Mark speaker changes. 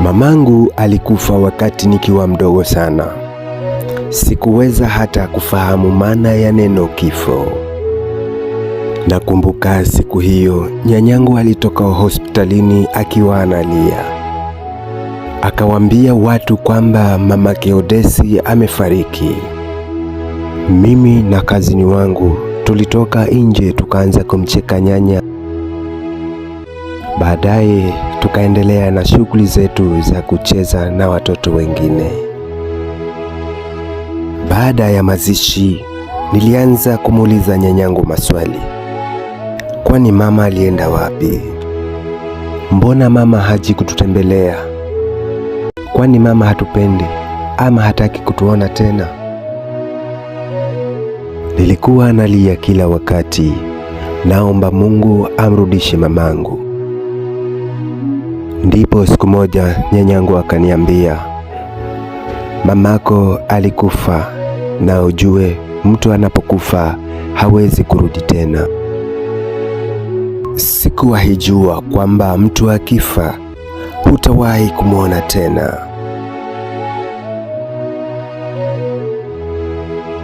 Speaker 1: Mamangu alikufa wakati nikiwa mdogo sana. Sikuweza hata kufahamu maana ya neno kifo. Nakumbuka siku hiyo nyanyangu alitoka hospitalini akiwa analia. Akawaambia watu kwamba mamake Odesi amefariki. Mimi na kazini wangu tulitoka nje tukaanza kumcheka nyanya. Baadaye tukaendelea na shughuli zetu za kucheza na watoto wengine. Baada ya mazishi, nilianza kumuuliza nyanyangu maswali. Kwani mama alienda wapi? Mbona mama haji kututembelea? Kwani mama hatupendi ama hataki kutuona tena? Nilikuwa nalia kila wakati, naomba Mungu amrudishe mamangu. Ndipo siku moja nyanyangu akaniambia, mamako alikufa na ujue mtu anapokufa hawezi kurudi tena. Sikuwahi jua kwamba mtu akifa hutawahi kumwona tena.